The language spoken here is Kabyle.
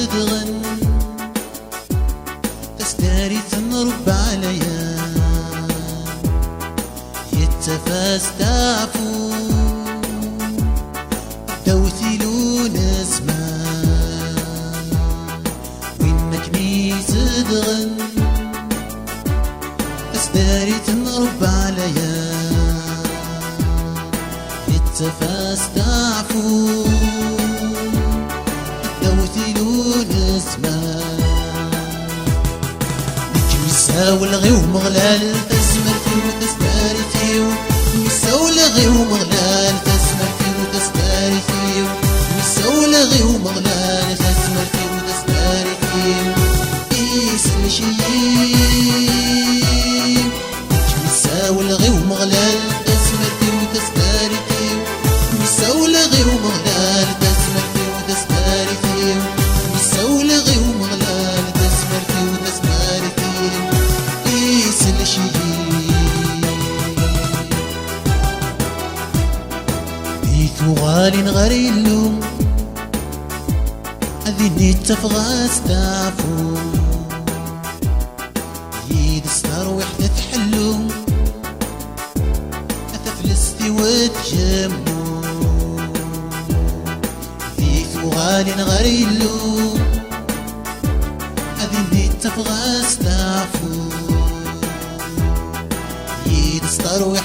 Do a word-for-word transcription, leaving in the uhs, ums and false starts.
Zedɣen tasdarit n Rebbi ɛlayan, yettaf-as taɛfu ddaw tilu n zzman. Win akken i zedɣen tasdarit n Rebbi ɛlayan, yettaf-as taɛfu ddaw tilu n zzman. Nekk mi ssawleɣ i Umeɣlal, tazmert-iw, tasdarit-iw. Mi ssawleɣ i Umeɣlal, tazmert-iw, tasdarit-iw. Mi ssawleɣ i Umeɣlal, tazmert-iw, tasdarit-iw, isellek-iyi. Nekk mi ssawleɣ i Umeɣlal, tazmert-iw, tasdarit-iw. Mi ssawleɣ i Umeɣlal, tazmert-iw, tasdarit-iw. Mi ssawleɣ i Umeɣlal, tazmert-iw, tasdarit-iw, isellek-iyi. Di tuɣalin ɣer Illu, ad ini ttafeɣ asteɛfu. Yid-s tarwiḥt ad tḥellu, a taflest-iw ad tjemmu. Di tuɣalin ɣer Illu, ad ini ttafeɣ asteɛfu. Yid-s tarwiḥt